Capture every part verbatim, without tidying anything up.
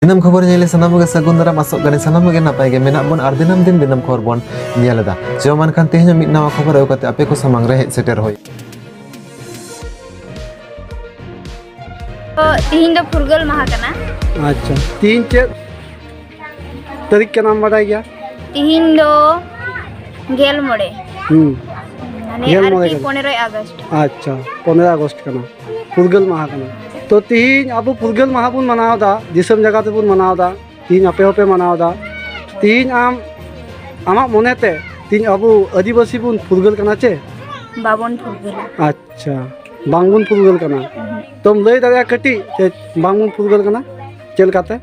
ᱫᱤᱱᱟᱹᱢ ᱠᱷᱚᱵᱚᱨ ᱧᱮᱞ ᱥᱟᱱᱟᱢ ᱠᱚᱜᱮ ᱥᱟᱹᱜᱩᱱ ᱫᱟᱨᱟᱢ, ᱟᱥᱚᱜ ᱠᱟᱹᱱᱟᱹᱧ ᱥᱟᱱᱟᱢ ᱠᱚᱜᱮ ᱱᱟᱯᱟᱭ ᱜᱮ ᱢᱮᱱᱟᱜ ᱵᱚᱱ ᱟᱨ ᱫᱤᱱᱟᱹᱢ ᱫᱤᱱ ᱫᱤᱱᱟᱹᱢ ᱠᱷᱚᱵᱚᱨ ᱵᱚᱱ ᱧᱮᱞ ᱮᱫᱟ᱾ ᱪᱚ ᱢᱟ ᱮᱱᱠᱷᱟᱱ ᱛᱮᱦᱮᱧ ᱦᱚᱸ ᱢᱤᱫ ᱱᱟᱣᱟ ᱠᱷᱚᱵᱚᱨ ᱟᱹᱜᱩ ᱠᱟᱛᱮ ᱟᱯᱮ ᱠᱚ ᱥᱟᱢᱟᱝ ᱨᱮ ᱦᱮᱡ ᱥᱮᱴᱮᱨ ᱦᱩᱭ᱾ ᱛᱚ, ᱛᱤᱦᱤᱧ ᱫᱚ ᱯᱷᱩᱨᱜᱟᱹᱞ ᱢᱟᱦᱟ ᱠᱟᱱᱟ᱾ ᱟᱪᱪᱷᱟ, ᱛᱤᱦᱤᱧ ᱪᱮᱫ ᱛᱟᱹᱨᱤᱠᱷ ᱠᱟᱱᱟᱢ ᱵᱟᱰᱟᱭ ᱜᱮᱭᱟ? ᱛᱤᱦᱤᱧ ᱫᱚ ᱜᱮᱞ ᱢᱚᱬᱮ᱾ ᱦᱩᱸ᱾ ᱢᱟᱱᱮ ᱜᱮᱞ ᱢᱚᱬᱮ ᱟᱨᱠᱤ ᱠᱟᱱᱟ᱾ ᱯᱚᱱᱮᱨᱚᱭ ᱟᱜᱚᱥᱴ᱾ ᱟᱪᱪᱷᱟ, ᱯᱚᱱᱮᱨᱚᱭ ᱟᱜᱚᱥᱴ ᱠᱟᱱᱟ, ᱯᱷᱩᱨᱜᱟᱹᱞ ᱢᱟᱦᱟ ᱠᱟᱱᱟ᱾ ᱛᱚ, ᱛᱤᱦᱤᱧ ᱟᱵᱚ ᱯᱷᱩᱨᱜᱟᱹᱞ ᱢᱟᱦᱟ ᱵᱚᱱ ᱢᱟᱱᱟᱣ ᱮᱫᱟ, ᱫᱤᱥᱚᱢ ᱡᱟᱠᱟᱛ ᱨᱮᱵᱚᱱ ᱢᱟᱱᱟᱣ ᱮᱫᱟ, ᱛᱤᱦᱤᱧ ᱟᱯᱮ ᱦᱚᱸᱯᱮ ᱢᱟᱱᱟᱣ ᱮᱫᱟ᱾ ᱛᱤᱦᱤᱧ ᱟᱢ, ᱟᱢᱟᱜ ᱢᱚᱱᱮᱛᱮ ᱛᱤᱦᱤᱧ ᱟᱵᱚ ᱟᱹᱫᱤᱵᱟᱹᱥᱤ ᱵᱚᱱ ᱯᱷᱩᱨᱜᱟᱹᱞ ᱠᱟᱱᱟ ᱪᱮ? ᱵᱟᱵᱚᱱ ᱯᱷᱩᱨᱜᱟᱹᱞᱟ᱾ ᱟᱪᱪᱷᱟ, ᱵᱟᱝᱵᱚᱱ ᱯᱷᱩᱨᱜᱟᱹᱞ ᱠᱟᱱᱟ᱾ ᱛᱚᱢ ᱞᱟᱹᱭ ᱫᱟᱲᱮᱭᱟᱜᱼᱟ ᱠᱟᱹᱴᱤᱡ ᱡᱮ ᱵᱟᱝᱵᱚᱱ ᱯᱷᱩᱨᱜᱟᱹᱞ ᱠᱟᱱᱟ ᱪᱮᱫ ᱞᱮᱠᱟᱛᱮ?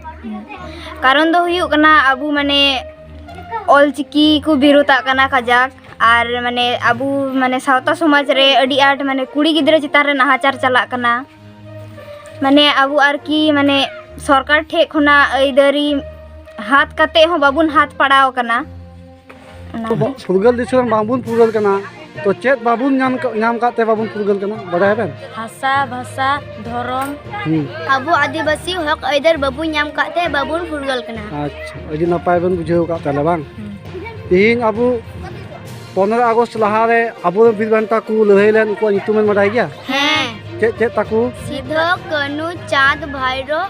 ᱠᱟᱨᱚᱱ ᱫᱚ ᱦᱩᱭᱩᱜ ᱠᱟᱱᱟ, ᱟᱵᱚ ᱢᱟᱱᱮ ᱚᱞᱪᱤᱠᱤ ᱠᱚ ᱵᱤᱨᱳᱫᱷᱟᱜ ᱠᱟᱱᱟ ᱠᱟᱡᱟᱠ, ᱟᱨ ᱢᱟᱱᱮ ᱟᱵᱚ ᱢᱟᱱᱮ ᱥᱟᱶᱛᱟ ᱥᱚᱢᱟᱡᱽ ᱨᱮ ᱟᱹᱰᱤ ᱟᱸᱴ ᱢᱟᱱᱮ ᱠᱩᱲᱤ ᱜᱤᱫᱽᱨᱟᱹ ᱪᱮᱛᱟᱱ ᱨᱮ ᱱᱟᱦᱟᱪᱟᱨ ᱪᱟᱞᱟᱜ ᱠᱟᱱᱟ᱾ ᱢᱟᱱᱮ ᱟᱵᱚ ᱟᱨᱠᱤ ᱢᱟᱱᱮ ᱥᱚᱨᱠᱟᱨ ᱴᱷᱮᱡ ᱠᱷᱚᱱᱟᱜ ᱟᱹᱭᱫᱟᱹᱨᱤ ᱦᱟᱛ ᱠᱟᱛᱮ ᱦᱚᱸ ᱵᱟᱵᱚᱱ ᱦᱟᱛ ᱯᱟᱲᱟᱣ ᱠᱟᱱᱟ᱾ ᱚᱱᱟ ᱯᱷᱩᱨᱜᱟᱹᱞ ᱫᱤᱥᱚᱢ ᱵᱟᱝᱵᱚᱱ ᱯᱷᱩᱨᱜᱟᱹᱞ ᱠᱟᱱᱟ, ᱛᱚ ᱪᱮᱫ ᱵᱟᱵᱚᱱ ᱧᱟᱢ ᱠᱟ-, ᱧᱟᱢ ᱠᱟᱜ ᱛᱮ ᱵᱟᱵᱚᱱ ᱯᱷᱩᱨᱜᱟᱹᱞ ᱠᱟᱱᱟ, ᱵᱟᱰᱟᱭ ᱵᱮᱱ? ᱦᱟᱥᱟ, ᱵᱷᱟᱥᱟ, ᱫᱷᱚᱨᱚᱢ᱾ ᱦᱩᱸ᱾ ᱟᱵᱚ ᱟᱹᱫᱤᱵᱟᱹᱥᱤ ᱦᱚᱠ ᱟᱹᱭᱫᱟᱹᱨ ᱵᱟᱵᱚᱱ ᱧᱟᱢ ᱠᱟᱜ ᱛᱮ ᱵᱟᱵᱚᱱ ᱯᱷᱩᱨᱜᱟᱹᱞ ᱠᱟᱱᱟ᱾ ᱟᱪᱪᱷᱟ, ᱟᱹᱰᱤ ᱱᱟᱯᱟᱭ ᱵᱮᱱ ᱵᱩᱡᱷᱟᱹᱣ ᱠᱟᱜ ᱛᱟᱦᱞᱮ ᱵᱟᱝ? ᱦᱩᱸ᱾ ᱛᱮᱦᱮᱧ ᱟᱵᱚ ᱯᱚᱱᱨᱚ ᱟᱜᱚᱥᱴ ᱞᱟᱦᱟᱨᱮ ᱟᱵᱚᱨᱮᱱ ᱵᱤᱨ ᱵᱟᱱᱴᱟ ᱠᱚ ᱞᱟᱹᱲᱦᱟᱹᱭ ᱞᱮᱱ, ᱩᱱᱠᱩᱣᱟᱜ ᱧᱩᱛᱩᱢ ᱵᱮᱱ ᱵᱟᱰᱟᱭ ᱜᱮᱭᱟ? ᱦᱮᱸ᱾ ᱪᱮᱫ ᱪᱮᱫ ᱛᱟᱠᱚ? ᱥᱤᱫᱷᱳ, ᱠᱟᱹᱱᱩ, ᱪᱟᱸᱫᱽ, ᱵᱷᱟᱭᱨᱳ,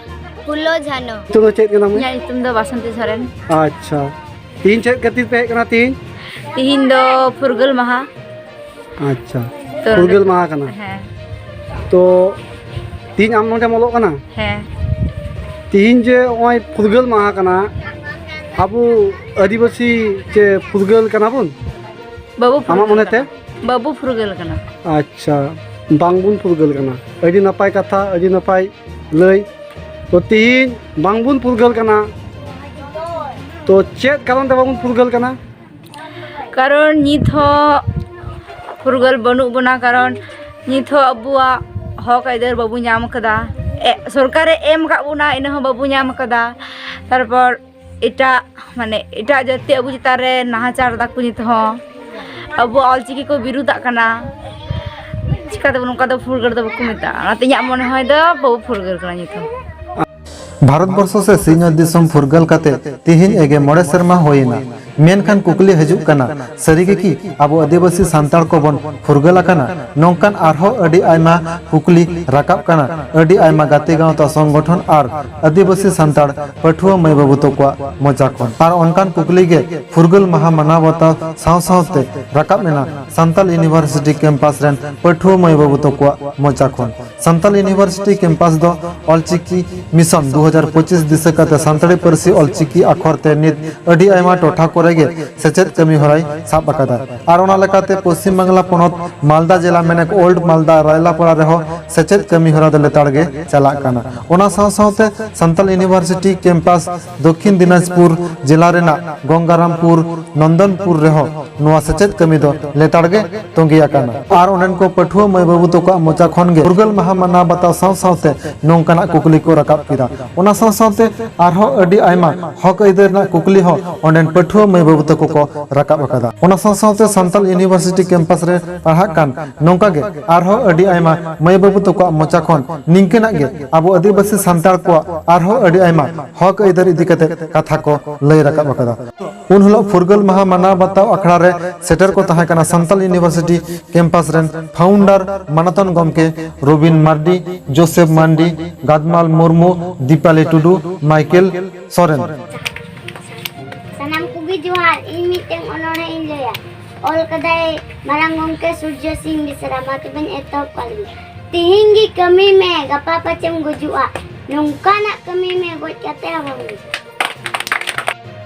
ᱯᱷᱩᱞᱳ, ᱡᱷᱟᱱᱳ᱾ ᱧᱩᱛᱩᱢ ᱫᱚ ᱪᱮᱫ ᱠᱟᱱᱟ ᱢᱟᱹᱭ? ᱤᱧᱟᱹᱜ ᱧᱩᱛᱩᱢ ᱫᱚ ᱵᱟᱥᱚᱱᱛᱤ ᱥᱚᱨᱮᱱ᱾ ᱟᱪᱪᱷᱟ, ᱛᱤᱦᱤᱧ ᱪᱮᱫ ᱠᱷᱟᱹᱛᱤᱨ ᱯᱮ ᱦᱮᱡ ᱠᱟᱱᱟ ᱛᱤᱦᱤᱧ? ᱛᱤᱦᱤᱧ ᱫᱚ ᱯᱷᱩᱨᱜᱟᱹᱞ ᱢᱟᱦᱟ᱾ ᱟᱪᱪᱷᱟ, ᱛᱚ, ᱯᱷᱩᱨᱜᱟᱹᱞ ᱢᱟᱦᱟ ᱠᱟᱱᱟ᱾ ᱦᱮᱸ᱾ ᱛᱚ, ᱛᱤᱦᱤᱧ ᱟᱢ ᱱᱚᱰᱮᱢ ᱚᱞᱚᱜ ᱠᱟᱱᱟ? ᱦᱮᱸ᱾ ᱛᱤᱦᱤᱧ ᱡᱮ ᱱᱚᱜᱼᱚᱭ ᱯᱷᱩᱨᱜᱟᱹᱞ ᱢᱟᱦᱟ ᱠᱟᱱᱟ, ᱟᱵᱚ ᱟᱹᱫᱤᱵᱟᱹᱥᱤ ᱪᱮ ᱯᱷᱩᱨᱜᱟᱹᱞ ᱠᱟᱱᱟ ᱵᱚᱱ? ᱵᱟᱵᱚ ᱟᱢᱟᱜ ᱯᱷᱩᱨᱜᱟᱹᱞ ᱢᱚᱱᱮᱛᱮ? ᱠᱟᱱᱟ᱾ ᱵᱟᱵᱚ ᱯᱷᱩᱨᱜᱟᱹᱞ ᱠᱟᱱᱟ᱾ ᱟᱪᱪᱷᱟ, ᱵᱟᱝᱵᱚᱱ ᱯᱷᱩᱨᱜᱟᱹᱞ ᱠᱟᱱᱟ᱾ ᱟᱹᱰᱤ ᱱᱟᱯᱟᱭ ᱠᱟᱛᱷᱟ, ᱟᱹᱰᱤ ᱱᱟᱯᱟᱭ ᱞᱟᱹᱭ᱾ ᱛᱚ, ᱛᱤᱦᱤᱧ ᱵᱟᱝᱵᱚᱱ ᱯᱷᱩᱨᱜᱟᱹᱞ ᱠᱟᱱᱟ, ᱛᱚ ᱪᱮᱫ ᱠᱟᱨᱚᱱ ᱛᱮ ᱵᱟᱵᱚᱱ ᱯᱷᱩᱨᱜᱟᱹᱞ ᱠᱟᱱᱟ? ᱠᱟᱨᱚᱱ ᱱᱤᱛ ᱦᱚᱸ ᱯᱷᱩᱨᱜᱟᱹᱞ ᱵᱟᱹᱱᱩᱜ ᱵᱚᱱᱟ, ᱠᱟᱨᱚᱱ ᱱᱤᱛ ᱦᱚᱸ ᱟᱵᱚᱣᱟᱜ ᱦᱚᱠ ᱟᱹᱭᱫᱟᱹᱨ ᱵᱟᱵᱚ ᱧᱟᱢ ᱠᱟᱫᱟ᱾ ᱮ, ᱥᱚᱨᱠᱟᱨᱮ ᱮᱢ ᱟᱠᱟᱫ ᱵᱚᱱᱟ, ᱤᱱᱟᱹ ᱦᱚᱸ ᱵᱟᱵᱚ ᱧᱟᱢ ᱠᱟᱫᱟ᱾ ᱛᱟᱨᱯᱚᱨ ᱮᱴᱟᱜ, ᱢᱟᱱᱮ, ᱮᱴᱟᱜ ᱡᱟᱹᱛᱤ ᱟᱵᱚ ᱪᱮᱛᱟᱱ ᱨᱮ ᱱᱟᱦᱟᱪᱟᱨ ᱫᱟᱠᱚ ᱱᱤᱛ ᱦᱚᱸ᱾ ᱟᱵᱚᱣᱟᱜ ᱚᱞᱪᱤᱠᱤ ᱠᱚ ᱵᱤᱨᱩᱫᱷᱟᱜ ᱠᱟᱱᱟ᱾ ᱪᱤᱠᱟᱹᱛᱮ ᱱᱚᱝᱠᱟ ᱫᱚ ᱯᱷᱩᱨᱜᱟᱹᱞ ᱫᱚ ᱵᱟᱠᱚ ᱢᱮᱛᱟᱜᱼᱟ᱾ ᱚᱱᱟᱛᱮ ᱤᱧᱟᱹᱜ ᱢᱚᱱᱮ ᱦᱚᱭ ᱫᱚ ᱵᱟᱵᱚ ᱯᱷᱩᱨᱜᱟᱹᱞ ᱠᱟᱱᱟ ᱱᱤᱛ ᱦᱚᱸ᱾ ᱵᱷᱟᱨᱚᱛ ᱵᱚᱨᱥᱚ ᱥᱮ ᱥᱤᱧᱚᱛ ᱫᱤᱥᱚᱢ ᱯᱷᱩᱨᱜᱟᱹᱞ ᱠᱟᱛᱮ ᱛᱤᱦᱤᱧ ᱮᱜᱮ ᱢᱚᱬᱮ ᱥᱮᱨᱢᱟ ᱦᱩᱭ ᱮᱱᱟ᱾ ᱢᱮᱱᱠᱷᱟᱱ ᱠᱩᱠᱞᱤ ᱦᱤᱡᱩᱜ ᱠᱟᱱᱟ, ᱥᱟᱹᱨᱤ ᱜᱮ ᱠᱤ ᱟᱵᱚ ᱟᱹᱫᱤᱵᱟᱹᱥᱤ ᱥᱟᱱᱛᱟᱲ ᱠᱚᱵᱚᱱ ᱯᱷᱩᱨᱜᱟᱹᱞ ᱟᱠᱟᱱᱟ? ᱱᱚᱝᱠᱟᱱ ᱟᱨᱦᱚᱸ ᱟᱹᱰᱤ ᱟᱭᱢᱟ ᱠᱩᱠᱞᱤ ᱨᱟᱠᱟᱵ ᱠᱟᱱᱟ ᱟᱹᱰᱤ ᱟᱭᱢᱟ ᱜᱟᱛᱮ ᱜᱟᱶᱛᱟ ᱥᱚᱝᱜᱚᱴᱷᱚᱱ ᱟᱨ ᱟᱹᱫᱤᱵᱟᱹᱥᱤ ᱥᱟᱱᱛᱟᱲ ᱯᱟᱹᱴᱷᱩᱣᱟᱹ ᱢᱟᱹᱭ ᱵᱟᱹᱵᱩ ᱛᱟᱠᱚᱣᱟᱜ ᱢᱚᱪᱟ ᱠᱷᱚᱱ᱾ ᱟᱨ ᱚᱱᱠᱟᱱ ᱠᱩᱠᱞᱤ ᱜᱮ ᱯᱷᱩᱨᱜᱟᱹᱞ ᱢᱟᱦᱟ ᱢᱟᱱᱟᱣ ᱵᱟᱛᱟᱣ ᱥᱟᱶ ᱥᱟᱶᱛᱮ ᱨᱟᱠᱟᱵ ᱮᱱᱟ ᱥᱟᱱᱛᱟᱞ ᱤᱭᱩᱱᱤᱵᱷᱟᱨᱥᱤᱴᱤ ᱠᱮᱢᱯᱟᱥ ᱨᱮᱱ ᱯᱟᱹᱴᱷᱩᱣᱟᱹ ᱢᱟᱹᱭ ᱵᱟᱹᱵᱩ ᱛᱟᱠᱚᱣᱟᱜ ᱢᱚᱪᱟ ᱠᱷᱚᱱ᱾ ᱥᱟᱱᱛᱟᱞ ᱤᱭᱩᱱᱤᱵᱷᱟᱨᱥᱤᱴᱤ ᱠᱮᱢᱯᱟᱥ ᱫᱚ ᱚᱞᱪᱤᱠᱤ ᱢᱤᱥᱚᱱ ᱫᱩ ᱦᱟᱡᱟᱨ ᱯᱚᱸᱪᱤᱥ ᱫᱤᱥᱟᱹ ᱠᱟᱛᱮ ᱥᱟᱱᱛᱟᱲᱤ ᱯᱟᱹᱨᱥᱤ ᱚᱞᱪᱤᱠᱤ ᱟᱠᱷᱚᱨ ᱛᱮ ᱱᱤᱛ ᱟᱹᱰᱤ ᱟᱭᱢᱟ ᱴᱚᱴᱷᱟ ᱠᱚᱨᱮ ᱜᱮ ᱥᱮᱪᱮᱫ ᱠᱟᱹᱢᱤ ᱦᱚᱨᱟᱭ ᱥᱟᱵ ᱟᱠᱟᱫᱟ᱾ ᱟᱨ ᱚᱱᱟ ᱞᱮᱠᱟᱛᱮ ᱯᱚᱥᱪᱤᱢ ᱵᱟᱝᱞᱟ ᱯᱚᱱᱚᱛ ᱢᱟᱞᱫᱟ ᱡᱮᱞᱟ ᱢᱮᱱᱮᱠ ᱳᱞᱰ ᱢᱟᱞᱫᱟ ᱨᱟᱭᱞᱟᱯᱟᱲᱟ ᱨᱮᱦᱚᱸ ᱥᱮᱪᱮᱫ ᱠᱟᱹᱢᱤ ᱦᱚᱨᱟ ᱫᱚ ᱞᱮᱛᱟᱲ ᱜᱮ ᱪᱟᱞᱟᱜ ᱠᱟᱱᱟ᱾ ᱚᱱᱟ ᱥᱟᱶ ᱥᱟᱶᱛᱮ ᱥᱟᱱᱛᱟᱞ ᱤᱭᱩᱱᱤᱵᱷᱟᱨᱥᱤᱴᱤ ᱠᱮᱢᱯᱟᱥ ᱫᱚᱠᱠᱷᱤᱱ ᱫᱤᱱᱟᱡᱽᱯᱩᱨ ᱡᱮᱞᱟ ᱨᱮᱱᱟᱜ ᱜᱚᱝᱜᱟᱨᱟᱢᱯᱩᱨ, ᱱᱚᱱᱫᱚᱱᱯᱩᱨ ᱨᱮᱦᱚᱸ ᱱᱚᱣᱟ ᱥᱮᱪᱮᱫ ᱠᱟᱹᱢᱤ ᱫᱚ ᱞᱮᱛᱟᱲ ᱜᱮ ᱛᱚᱸᱜᱮ ᱟᱠᱟᱱᱟ᱾ ᱟᱨ ᱚᱸᱰᱮᱱ ᱠᱚ ᱯᱟᱹᱴᱷᱩᱣᱟᱹ ᱢᱟᱹᱭ ᱵᱟᱹᱵᱩ ᱛᱟᱠᱚᱣᱟᱜ ᱢᱚᱪᱟ ᱠᱷᱚᱱ ᱜᱮ ᱯᱷᱩᱨᱜᱟᱹᱞ ᱢᱟᱦᱟ ᱢᱟᱱᱟᱣ ᱵᱟᱛᱟᱣ ᱥᱟᱶ ᱥᱟᱶᱛᱮ ᱱᱚᱝᱠᱟᱱᱟᱜ ᱠᱩᱠᱞᱤ ᱠᱚ ᱨᱟᱠᱟᱵ ᱠᱮᱫᱟ᱾ ᱚᱱᱟ ᱥᱟᱶ ᱥᱟᱶᱛᱮ ᱟᱨᱦᱚᱸ ᱟᱹᱰᱤ ᱟᱭᱢᱟ ᱦᱚᱠ ᱟᱹᱭᱫᱟᱹᱨ ᱨᱮᱱᱟᱜ ᱠᱩᱠᱞᱤ ᱦᱚᱸ ᱚᱸᱰᱮᱱ ᱯᱟᱹᱴᱷᱩᱣᱟᱹ ᱢᱟᱹᱭ ᱵᱟᱹᱵᱩ ᱛᱟᱠᱚ ᱠᱚ ᱨᱟᱠᱟᱵ ᱟᱠᱟᱫᱟ᱾ ᱚᱱᱟ ᱥᱟᱶ ᱥᱟᱶᱛᱮ ᱥᱟᱱᱛᱟᱞ ᱤᱭᱩᱱᱤᱵᱷᱟᱨᱥᱤᱴᱤ ᱠᱮᱢᱯᱟᱥ ᱨᱮ ᱯᱟᱲᱦᱟᱜ ᱠᱟᱱ ᱱᱚᱝᱠᱟ ᱜᱮ ᱟᱨᱦᱚᱸ ᱟᱹᱰᱤ ᱟᱭᱢᱟ ᱢᱟᱹᱭ ᱵᱟᱹᱵᱩ ᱛᱟᱠᱚᱣᱟᱜ ᱢᱚᱪᱟ ᱠᱷᱚᱱ ᱱᱤᱝᱠᱟᱹᱱᱟᱜ ᱜᱮ ᱟᱵᱚ ᱟᱹᱫᱤᱵᱟᱹᱥᱤ ᱥᱟᱱᱛᱟᱲ ᱠᱚᱣᱟᱜ ᱟᱨᱦᱚᱸ ᱟᱹᱰᱤ ᱟᱭᱢᱟ ᱦᱚᱠ ᱟᱹᱭᱫᱟᱹᱨ ᱤᱫᱤ ᱠᱟᱛᱮ ᱠᱟᱛᱷᱟ ᱠᱚ ᱞᱟᱹᱭ ᱨᱟᱠᱟᱵ ᱟᱠᱟᱫᱟ᱾ ᱩᱱ ᱦᱤᱞᱳᱜ ᱯᱷᱩᱨᱜᱟᱹᱞ ᱢᱟᱦᱟ ᱢᱟᱱᱟᱣ ᱵᱟᱛᱟᱣ ᱟᱠᱷᱲᱟ ᱨᱮ ᱥᱮᱴᱮᱨ ᱠᱚ ᱛᱟᱦᱮᱸ ᱠᱟᱱᱟ ᱥᱟᱱᱛᱟᱞ ᱤᱭᱩᱱᱤᱵᱷᱟᱨᱥᱤᱴᱤ ᱠᱮᱢᱯᱟᱥ ᱨᱮᱱ ᱯᱷᱟᱣᱩᱱᱰᱟᱨ ᱢᱟᱱᱚᱛᱟᱱ ᱜᱚᱢᱠᱮ ᱨᱚᱵᱤᱱ ᱢᱟᱨᱰᱤ, ᱡᱳᱥᱮᱯ ᱢᱟᱱᱰᱤ, ᱜᱟᱫᱢᱟᱞ ᱢᱩᱨᱢᱩ, ᱫᱤᱯᱟᱞᱤ ᱴᱩᱰᱩ, ᱢᱟᱭᱠᱮᱞ ᱥᱚᱨᱮᱱ᱾ ᱥᱟᱱᱟᱢ ᱠᱚᱜᱮ ᱡᱚᱦᱟᱨ᱾ ᱤᱧ ᱢᱤᱫᱴᱮᱱ ᱚᱱᱚᱬᱦᱮ ᱤᱧ ᱞᱟᱹᱭᱟ᱾ ᱚᱞ ᱠᱟᱫᱟᱭ ᱢᱟᱨᱟᱝ ᱜᱚᱢᱠᱮ ᱥᱩᱨᱡᱚ ᱥᱤᱝ ᱵᱮᱥᱨᱟ᱾ ᱢᱟ ᱛᱚᱵᱮᱧ ᱮᱛᱚᱦᱚᱵ ᱠᱟᱜ ᱞᱮᱜᱮ᱾ ᱛᱤᱦᱤᱧ ᱜᱮ ᱠᱟᱹᱢᱤ ᱢᱮ, ᱜᱟᱯᱟ ᱯᱟᱪᱮᱢ ᱜᱩᱡᱩᱜᱼᱟ᱾ ᱱᱚᱝᱠᱟᱱᱟᱜ ᱠᱟᱹᱢᱤ ᱢᱮ, ᱜᱚᱡ ᱠᱟᱛᱮ ᱦᱚᱸ ᱵᱟᱢ ᱜᱩᱡᱩᱜᱼᱟ᱾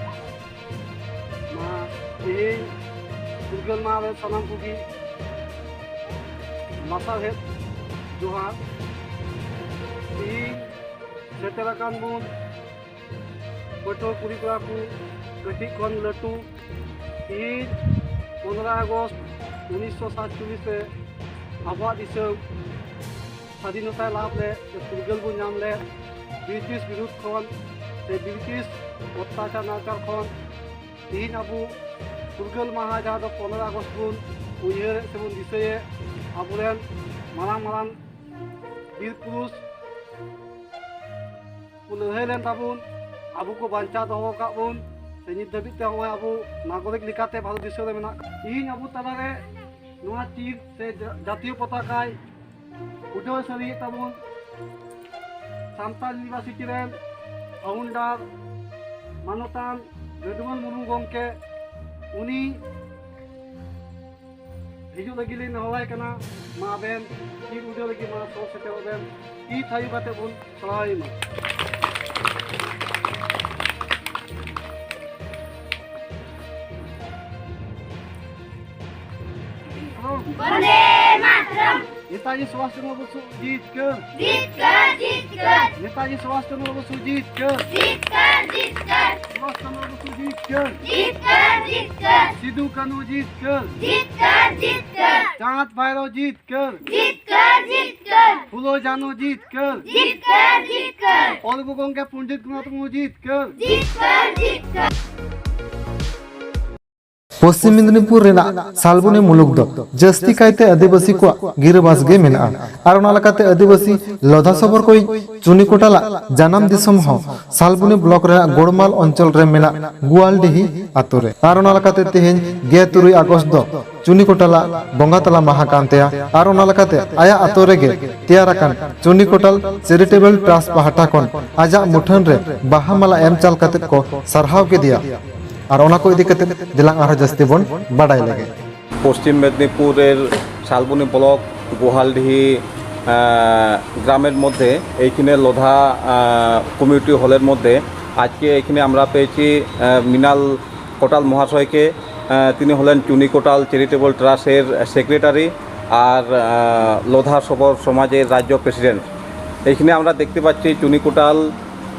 ᱢᱟ ᱛᱤᱦᱤᱧ ᱯᱷᱩᱨᱜᱟᱹᱞ ᱢᱟᱦᱟ ᱨᱮ ᱥᱟᱱᱟᱢ ᱠᱚᱜᱮ ᱞᱟᱥᱟᱲᱦᱮᱫ ᱡᱚᱦᱟᱨ᱾ ᱛᱤᱦᱤᱧ ᱥᱮᱴᱮᱨ ᱟᱠᱟᱱ ᱵᱚᱱ ᱯᱟᱹᱴᱷᱩᱣᱟᱹ ᱠᱩᱲᱤ ᱠᱚᱲᱟ ᱠᱚ, ᱠᱟᱹᱴᱤᱡ ᱠᱷᱚᱱ ᱞᱟᱹᱴᱩ, ᱛᱤᱦᱤᱧ ᱯᱚᱱᱨᱚ ᱟᱜᱚᱥᱴ ᱩᱱᱤᱥᱥᱚ ᱥᱟᱛᱪᱚᱞᱞᱤᱥ ᱨᱮ ᱟᱵᱚᱣᱟᱜ ᱫᱤᱥᱚᱢ ᱥᱟᱫᱷᱤᱱᱚᱛᱟᱭ ᱞᱟᱵᱷ ᱞᱮᱫ ᱥᱮ ᱯᱷᱩᱨᱜᱟᱹᱞ ᱵᱚᱱ ᱧᱟᱢ ᱞᱮᱫ, ᱵᱨᱤᱴᱤᱥ ᱵᱤᱨᱩᱫᱷ ᱠᱷᱚᱱ ᱥᱮ ᱵᱨᱤᱴᱤᱥ ᱚᱛᱛᱟᱪᱟᱨ ᱱᱟᱦᱟᱪᱟᱨ ᱠᱷᱚᱱ ᱛᱤᱦᱤᱧ ᱟᱵᱚ ᱯᱷᱩᱨᱜᱟᱹᱞ ᱢᱟᱦᱟ ᱡᱟᱦᱟᱸ ᱫᱚ ᱯᱚᱱᱨᱚ ᱟᱜᱚᱥᱴ ᱵᱚᱱ ᱩᱭᱦᱟᱹᱨᱮᱫ ᱥᱮᱵᱚᱱ ᱫᱤᱥᱟᱹᱭᱮᱫ, ᱟᱵᱚᱨᱮᱱ ᱢᱟᱨᱟᱝ ᱢᱟᱨᱟᱝ ᱵᱤᱨ ᱯᱩᱨᱩᱥ ᱞᱟᱹᱲᱦᱟᱹᱭ ᱞᱮᱱ ᱛᱟᱵᱚᱱ, ᱟᱵᱚ ᱠᱚ ᱵᱟᱧᱪᱟᱣ ᱫᱚᱦᱚ ᱟᱠᱟᱫ ᱵᱚᱱ, ᱥᱮ ᱱᱤᱛ ᱫᱷᱟᱹᱵᱤᱡ ᱛᱮ ᱱᱚᱜᱼᱚᱭ ᱟᱵᱚ ᱱᱟᱜᱚᱨᱤᱠ ᱞᱮᱠᱟᱛᱮ ᱵᱷᱟᱨᱚᱛ ᱫᱤᱥᱚᱢ ᱨᱮ ᱢᱮᱱᱟᱜ ᱠᱟᱜ᱾ ᱛᱮᱦᱮᱧ ᱟᱵᱚ ᱛᱟᱞᱟᱨᱮ ᱱᱚᱣᱟ ᱪᱤᱨ ᱥᱮ ᱡᱟ- ᱡᱟᱛᱤᱭᱚ ᱯᱚᱛᱟᱠᱟᱭ ᱩᱰᱟᱹᱣ ᱥᱟᱹᱨᱤᱭᱮᱫ ᱛᱟᱵᱚᱱ ᱥᱟᱱᱛᱟᱲ ᱤᱭᱩᱱᱤᱵᱷᱟᱨᱥᱤᱴᱤ ᱨᱮᱱ ᱯᱷᱟᱣᱩᱱᱰᱟᱨ ᱢᱟᱱᱚᱛᱟᱱ ᱨᱟᱹᱫᱷᱩᱢᱟᱞ ᱢᱩᱨᱢᱩ ᱜᱚᱢᱠᱮ, ᱩᱱᱤ ᱦᱤᱡᱩᱜ ᱞᱟᱹᱜᱤᱫ ᱞᱤᱧ ᱱᱮᱦᱚᱨᱟᱭ ᱠᱟᱱᱟ᱾ ᱢᱟ ᱟᱵᱮᱱ ᱪᱤᱨ ᱩᱰᱟᱹᱣ ᱞᱟᱹᱜᱤᱫ ᱢᱟ ᱥᱚᱦᱚᱨ ᱥᱮᱴᱮᱨᱚᱜ ᱵᱮᱱ, ᱛᱤ ᱛᱷᱟᱭᱚ ᱠᱟᱛᱮ ᱵᱚᱱ ᱪᱟᱞᱟᱣ ᱢᱟ᱾ ᱵᱚᱱᱫᱮ ᱢᱟᱛᱨᱚᱢ᱾ ᱱᱮᱛᱟᱡᱤ ᱥᱩᱵᱷᱟᱥ ᱪᱚᱸᱫᱽᱨᱚ ᱵᱚᱥᱩ ᱡᱤᱛᱠᱟᱹᱨ᱾ ᱡᱤᱛᱠᱟᱹᱨ, ᱡᱤᱛᱠᱟᱹᱨ᱾ ᱱᱮᱛᱟᱡᱤ ᱥᱩᱵᱷᱟᱥ ᱪᱚᱸᱫᱽᱨᱚ ᱵᱚᱥᱩ ᱡᱤᱛᱠᱟᱹᱨ᱾ ᱡᱤᱛᱠᱟᱹᱨ, ᱡᱤᱛᱠᱟᱹᱨ᱾ ᱥᱩᱵᱷᱟᱥ ᱪᱚᱸᱫᱽᱨᱚ ᱵᱚᱥᱩ ᱡᱤᱛᱠᱟᱹᱨ᱾ ᱡᱤᱛᱠᱟᱹᱨ, ᱡᱤᱛᱠᱟᱹᱨ᱾ ᱥᱤᱫᱩ ᱠᱟᱹᱱᱦᱩ ᱡᱤᱛᱠᱟᱹᱨ᱾ ᱡᱤᱛᱠᱟᱹᱨ, ᱡᱤᱛᱠᱟᱹᱨ᱾ ᱪᱟᱸᱫᱽ ᱵᱷᱟᱭᱨᱚ ᱡᱤᱛᱠᱟᱹᱨ᱾ ᱡᱤᱛᱠᱟᱹᱨ, ᱡᱤᱛᱠᱟᱹᱨ᱾ ᱯᱷᱩᱞᱳ ᱡᱷᱟᱱᱳ ᱡᱤᱛᱠᱟᱹᱨ᱾ ᱡᱤᱛᱠᱟᱹᱨ, ᱡᱤᱛᱠᱟᱹᱨ᱾ ᱚᱞ ᱜᱩᱨᱩ ᱜᱚᱢᱠᱮ ᱯᱚᱱᱰᱤᱛ ᱨᱚᱜᱷᱩᱱᱟᱛᱷ ᱢᱩᱨᱢᱩ ᱡᱤᱛᱠᱟᱹᱨ᱾ ᱡᱤᱛᱠᱟᱹᱨ, ᱡᱤᱛᱠᱟᱹᱨ᱾ ᱯᱚᱥᱪᱤᱢ ᱢᱮᱫᱽᱱᱤᱯᱩᱨ ᱨᱮᱱᱟᱜ ᱥᱟᱞᱵᱚᱱᱤ ᱢᱩᱞᱩᱠ ᱫᱚ ᱡᱟᱹᱥᱛᱤ ᱠᱟᱭᱛᱮ ᱟᱹᱫᱤᱵᱟᱹᱥᱤ ᱠᱚᱣᱟᱜ ᱜᱤᱨᱟᱹᱵᱟᱥ ᱜᱮ ᱢᱮᱱᱟᱜᱼᱟ᱾ ᱟᱨ ᱚᱱᱟ ᱞᱮᱠᱟᱛᱮ ᱟᱹᱫᱤᱵᱟᱹᱥᱤ ᱞᱚᱫᱷᱟ ᱥᱚᱵᱚᱨ ᱠᱚᱭᱤᱡ ᱪᱩᱱᱤ ᱠᱚᱴᱟᱞᱟᱜ ᱡᱟᱱᱟᱢ ᱫᱤᱥᱚᱢ ᱦᱚᱸ ᱥᱟᱞᱵᱚᱱᱤ ᱵᱞᱚᱠ ᱨᱮᱱᱟᱜ ᱜᱳᱲᱢᱟᱞ ᱚᱧᱪᱚᱞ ᱨᱮ ᱢᱮᱱᱟᱜ ᱜᱳᱣᱟᱞᱰᱤᱦᱤ ᱟᱛᱳ ᱨᱮ᱾ ᱟᱨ ᱚᱱᱟ ᱞᱮᱠᱟᱛᱮ ᱛᱮᱦᱮᱧ ᱜᱮᱞ ᱛᱩᱨᱩᱭ ᱟᱜᱚᱥᱴ ᱫᱚ ᱪᱩᱱᱤ ᱠᱚᱴᱟᱞᱟᱜ ᱵᱚᱸᱜᱟ ᱛᱟᱞᱟ ᱢᱟᱦᱟ ᱠᱟᱱ ᱛᱟᱭᱟ᱾ ᱟᱨ ᱚᱱᱟ ᱞᱮᱠᱟᱛᱮ ᱟᱭᱟᱜ ᱟᱛᱳ ᱨᱮᱜᱮ ᱛᱮᱭᱟᱨ ᱟᱠᱟᱱ ᱪᱩᱱᱤ ᱠᱚᱴᱟᱞ ᱪᱮᱨᱤᱴᱮᱵᱚᱞ ᱴᱨᱟᱥᱴ ᱯᱟᱦᱴᱟ ᱠᱷᱚᱱ ᱟᱡᱟᱜ ᱢᱩᱴᱷᱟᱹᱱ ᱨᱮ ᱵᱟᱦᱟ ᱢᱟᱞᱟ ᱮᱢ ᱪᱟᱞ ᱠᱟᱛᱮ ᱠᱚ ᱥᱟᱨᱦᱟᱣ ᱠᱮᱫᱮᱭᱟ᱾ ᱟᱨ ᱚᱱᱟ ᱠᱚ ᱤᱫᱤ ᱠᱟᱛᱮ ᱫᱮᱞᱟᱝ ᱟᱨᱦᱚᱸ ᱡᱟᱹᱥᱛᱤ ᱵᱚᱱ ᱵᱟᱰᱟᱭ ᱞᱮᱜᱮ᱾ পশ্চিম মেদিনীপুরের শালবনী ব্লক গোহালডিহি আহ, গ্রামের মধ্যে এইখানে লোধা আহ, কমিউনিটি হলের মধ্যে আজকে এখানে আমরা পেয়েছি আহ, মৃণাল কোটাল মহাশয়কে। আহ, তিনি হলেন চুনি কোটাল চ্যারিটেবল ট্রাস্টের সেক্রেটারি আর আহ, লোধা সবর সমাজের রাজ্য প্রেসিডেন্ট। এইখানে আমরা দেখতে পাচ্ছি চুনি কোটাল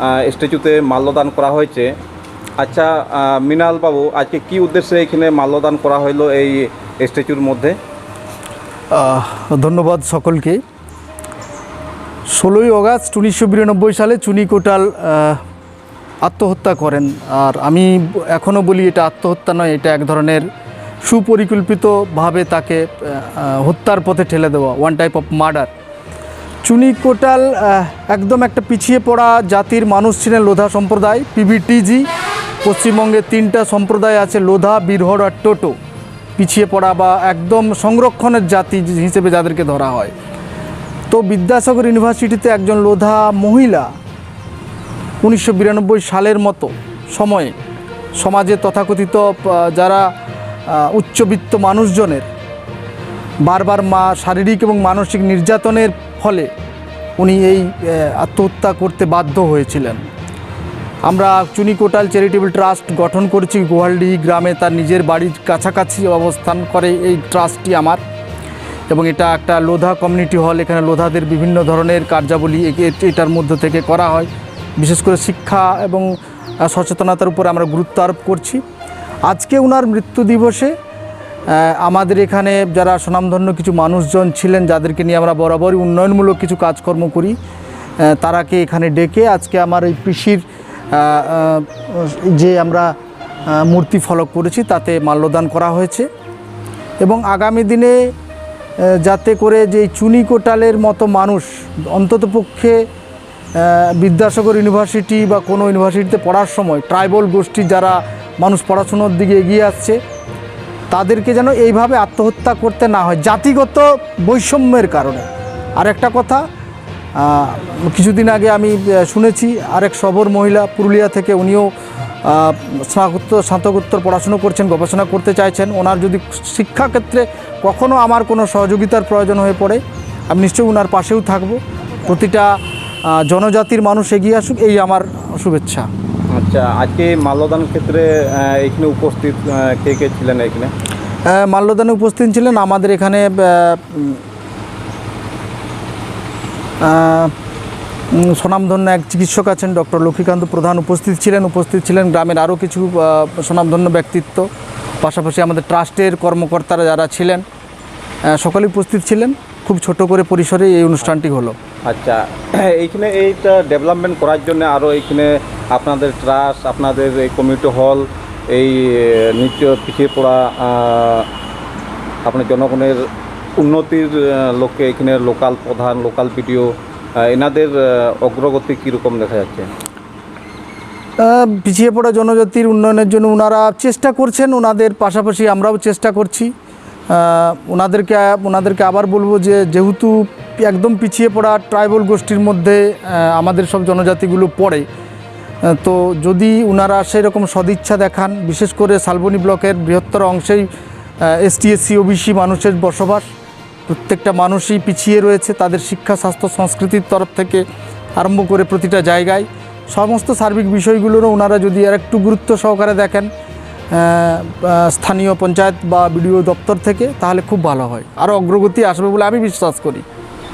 আহ, স্ট্যাচুতে মাল্যদান করা হয়েছে। আচ্ছা, আহ, মৃণাল বাবু, আজকে কি উদ্দেশ্যে এখানে মাল্যদান করা হলো এই স্ট্যাচুর মধ্যে? আহ, ধন্যবাদ সকলকে। ষোলোই অগাস্ট উনিশশো বিরানব্বই সালে চুনি কোটাল আহ, আত্মহত্যা করেন। আর আমি এখনও বলি, এটা আত্মহত্যা নয়, এটা এক ধরনের সুপরিকল্পিতভাবে তাকে আহ, হত্যার পথে ঠেলে দেওয়া, ওয়ান টাইপ অফ মার্ডার। চুনি কোটাল আহ, একদম একটা পিছিয়ে পড়া জাতির মানুষ ছিলেন লোধা সম্প্রদায়, পিভিটিজি। পশ্চিমবঙ্গে তিনটা সম্প্রদায় আছে, লোধা, বিরহর আর টোটো। পিছিয়ে পড়া বা একদম সংরক্ষণের জাতি হিসেবে যাদেরকে ধরা হয়। তো বিদ্যাসাগর ইউনিভার্সিটিতে একজন লোধা মহিলা উনিশশো বিরানব্বই সালের মতো সময়ে সমাজে তথাকথিত আহ, যারা আহ, উচ্চবিত্ত মানুষজনের বারবার মা শারীরিক এবং মানসিক নির্যাতনের ফলে উনি এই আহ, আত্মহত্যা করতে বাধ্য হয়েছিলেন। আমরা চুনি কোটাল চ্যারিটেবল ট্রাস্ট গঠন করেছি গোয়ালডিহি গ্রামে, তার নিজের বাড়ির কাছাকাছি অবস্থান করে এই ট্রাস্টটি আমার। এবং এটা একটা লোধা কমিউনিটি হল, এখানে লোধাদের বিভিন্ন ধরনের কার্যাবলী এ- এ- এটার মধ্য থেকে করা হয়। বিশেষ করে শিক্ষা এবং আহ, সচেতনতার উপরে আমরা গুরুত্ব আরোপ করছি। আজকে ওনার মৃত্যু দিবসে আহ, আমাদের এখানে যারা স্বনামধন্য কিছু মানুষজন ছিলেন, যাদেরকে নিয়ে আমরা বরাবরই উন্নয়নমূলক কিছু কাজকর্ম করি, আহ, তারাকে এখানে ডেকে আজকে আমার এই পিসির আহ, আহ, যে আমরা আহ, মূর্তি ফলক করেছি, তাতে মাল্যদান করা হয়েছে। এবং আগামী দিনে আহ, যাতে করে যে এই চুনি কোটালের মতো মানুষ অন্ততপক্ষে আহ, বিদ্যাসাগর ইউনিভার্সিটি বা কোনো ইউনিভার্সিটিতে পড়ার সময় ট্রাইবাল গোষ্ঠী যারা মানুষ পড়াশুনোর দিকে এগিয়ে আসছে, তাদেরকে যেন এইভাবে আত্মহত্যা করতে না হয় জাতিগত বৈষম্যের কারণে। আর একটা কথা, আহ, কিছুদিন আগে আমি আহ, শুনেছি আরেক সবর মহিলা পুরুলিয়া থেকে, উনিও আহ, স্নাতকোত্তর স্নাতকোত্তর পড়াশুনো করছেন, গবেষণা করতে চাইছেন। ওনার যদি শিক্ষাক্ষেত্রে কখনো আমার কোনো সহযোগিতার প্রয়োজন হয়ে পড়ে, আমি নিশ্চয়ই ওনার পাশেও থাকব। প্রতিটা আহ, জনজাতির মানুষ এগিয়ে আসুক, এই আমার শুভেচ্ছা। আচ্ছা, আজকে এই মাল্যদান ক্ষেত্রে আহ, এখানে উপস্থিত আহ, কে কে ছিলেন এখানে? আহ, মাল্যদানে উপস্থিত ছিলেন আমাদের এখানে আহ, উম, আহ, উম, স্বনামধন্য এক চিকিৎসক আছেন, ডক্টর লক্ষ্মীকান্ত প্রধান উপস্থিত ছিলেন। উপস্থিত ছিলেন গ্রামের আরও কিছু আহ, স্বনামধন্য ব্যক্তিত্ব, পাশাপাশি আমাদের ট্রাস্টের কর্মকর্তারা যারা ছিলেন, আহ, সকলেই উপস্থিত ছিলেন। খুব ছোট করে পরিসরে এই অনুষ্ঠানটি হলো। আচ্ছা, এইখানে এইটা ডেভেলপমেন্ট করার জন্য আরও এইখানে আপনাদের ট্রাস্ট, আপনাদের এই কমিউনিটি হল, এই আহ, নিচু পিছিয়ে পড়া আহ, আপনার জনগণের উন্নতির আহ, লক্ষ্যে এখানে লোকাল প্রধান, লোকাল বিডিও, এনাদের আহ, অগ্রগতি কীরকম দেখা যাচ্ছে? আহ, পিছিয়ে পড়া জনজাতির উন্নয়নের জন্য ওনারা চেষ্টা করছেন, ওনাদের পাশাপাশি আমরাও চেষ্টা করছি। আহ, ওনাদেরকে ওনাদেরকে আবার বলবো যে, যেহেতু একদম পিছিয়ে পড়া ট্রাইবাল গোষ্ঠীর মধ্যে আহ, আমাদের সব জনজাতিগুলো পড়ে, আহ, তো যদি ওনারা সেই রকম সদিচ্ছা দেখান, বিশেষ করে শালবনী ব্লকের বৃহত্তর অংশেই এসটি এসসি ওবিসি মানুষের বসবাস, প্রত্যেকটা মানুষই পিছিয়ে রয়েছে তাদের শিক্ষা, স্বাস্থ্য, সংস্কৃতির তরফ থেকে আরম্ভ করে প্রতিটা জায়গায়। সমস্ত সার্বিক বিষয়গুলোরও ওনারা যদি আর একটু গুরুত্ব সহকারে দেখেন আহ, আহ, স্থানীয় পঞ্চায়েত বা বিডিও দপ্তর থেকে, তাহলে খুব ভালো হয়, আরও অগ্রগতি আসবে বলে আমি বিশ্বাস করি।